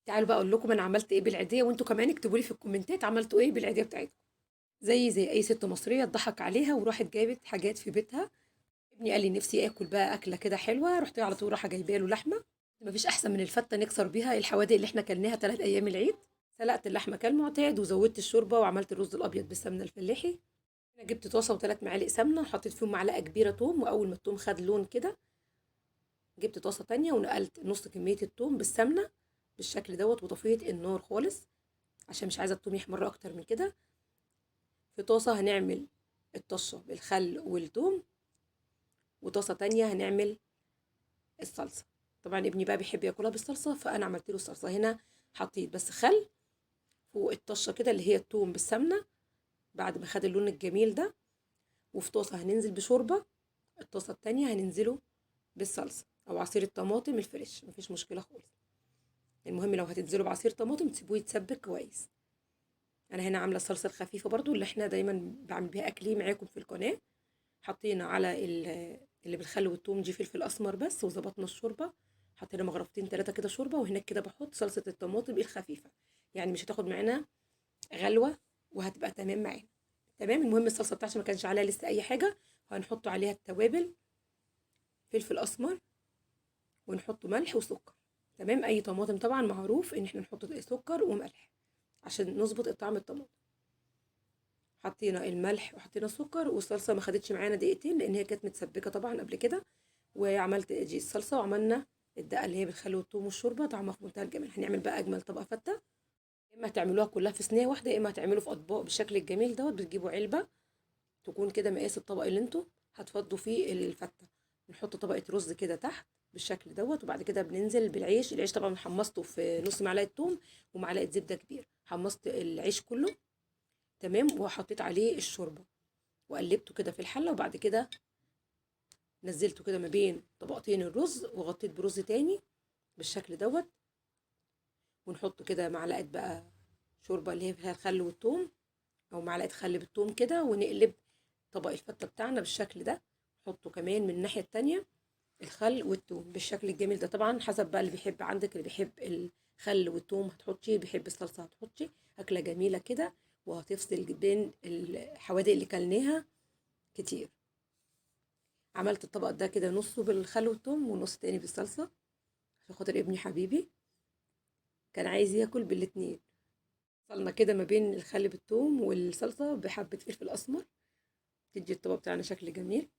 تعالوا بقى اقول لكم انا عملت ايه بالعيديه، وانتوا كمان اكتبوا لي في الكومنتات عملتوا ايه بالعيديه بتاعتكم. زي اي ست مصرية اتضحك عليها وراحت جابت حاجات في بيتها. ابني قال لي نفسي اكل بقى اكله كده حلوة، رحت على طول رايحة جايبه له لحمه. مفيش احسن من الفته نكسر بيها الحوادق اللي احنا كلناها 3 ايام العيد. سلقت اللحمة كالمعتاد وزودت الشوربة وعملت الرز الابيض بالسمنه الفلاحي. انا جبت طاسه وثلاث معالق سمنه وحطيت فيهم معلقه كبيرة توم، واول ما التوم خد لون كده جبت طاسه تانية ونقلت نص كمية التوم بالسمنه بالشكل دوت، وطفيت النار خالص عشان مش عايزه التوم يحمر اكتر من كده. في طاسه هنعمل الطشه بالخل والثوم، وطاسه تانية هنعمل الصلصه. طبعا ابني بقى بيحب ياكلها بالصلصه، فانا عملت له الصلصه. هنا حطيت بس خل فوق الطشه كده اللي هي الثوم بالسمنه بعد ما خد اللون الجميل ده. وفي طاسه هننزل بشوربه، الطاسه التانية هننزله بالصلصه او عصير الطماطم الفريش، مفيش مشكلة خالص. المهم لو هتنزلوا بعصير طماطم تسيبوه يتسبك كويس. انا هنا عامله الصلصه الخفيفة برضو اللي احنا دايما بعمل بيها اكلي معاكم في القناة. حطينا على اللي بالخل والثوم دي فلفل اسمر بس، وظبطنا الشوربة، حطينا مغرفتين 3 كده شوربة. وهناك كده بحط صلصه الطماطم الخفيفة، يعني مش هتاخد معانا غلوه وهتبقى تمام معانا. تمام. المهم الصلصه بتاعتي ما كانش عليها لسه اي حاجة، وهنحط عليها التوابل، فلفل اسمر، ونحط ملح وسكر. تمام. اي طماطم طبعا معروف ان احنا نحط سكر وملح عشان نظبط الطعم الطماطم. حطينا الملح وحطينا السكر، والصلصه ما خدتش معانا دقيقتين لان هي كانت متسبكه طبعا قبل كده. وعملت دي الصلصه وعملنا الدقة اللي هي بالخل والثوم والشوربه، طعمها في منتهى الجمال. هنعمل بقى اجمل طبقه فته، يا اما هتعملوها كلها في صينية واحدة، يا اما هتعملوه في اطباق بالشكل الجميل دوت. بتجيبوا علبة تكون كده مقاس الطبق اللي انتوا هتفضوا فيه الفته. نحط طبقه رز كده تحت بالشكل دوت، وبعد كده بننزل بالعيش. العيش طبعا حمصته في نص معلقه ثوم ومعلقة زبدة كبيرة، حمصت العيش كله تمام، وحطيت عليه الشوربة وقلبته كده في الحلة، وبعد كده نزلته كده ما بين طبقتين الرز وغطيت برز تاني بالشكل دوت. ونحط كده معلقه بقى شوربة اللي هي فيها الخل والثوم، او معلقه خل بالثوم كده، ونقلب طبق الفته بتاعنا بالشكل ده. نحطه كمان من الناحية التانية الخل والثوم بالشكل الجميل ده. طبعا حسب بقى اللي بيحب، عندك اللي بيحب الخل والثوم هتحطي، بيحب الصلصه هتحطي. اكله جميلة كده وهتفصل بين الحوادق اللي كلناها كتير. عملت الطبق ده كده نصه بالخل والثوم ونص تاني بالصلصه عشان خاطر ابني حبيبي كان عايز ياكل بالاتنين. وصلنا كده ما بين الخل بالثوم والصلصه بحبه فلفل اسمر، تدي الطبق بتاعنا شكل جميل.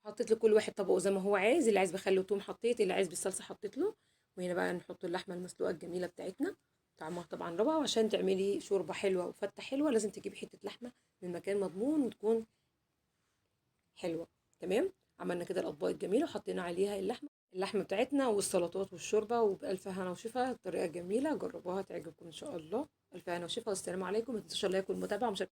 حطيت لكل واحد طبقه زي ما هو عايز، اللي عايز بخل وثوم حطيت، اللي عايز بالصلصه حطيت له. وهنا بقى نحط اللحمة المسلوقه الجميلة بتاعتنا، طعمها طبعا روعه. وعشان تعملي شوربة حلوة وفته حلوة لازم تجيبي حتة لحمه من مكان مضمون وتكون حلوة. تمام. عملنا كده الاطباق الجميلة وحطينا عليها اللحمة بتاعتنا والسلطات والشوربه، وبالف هنا وشفا. الطريقة جميلة، جربوها تعجبكم ان شاء الله. الف هنا وشفا، والسلام عليكم. ما تنسوش اللايك والمتابعة ومشاركة.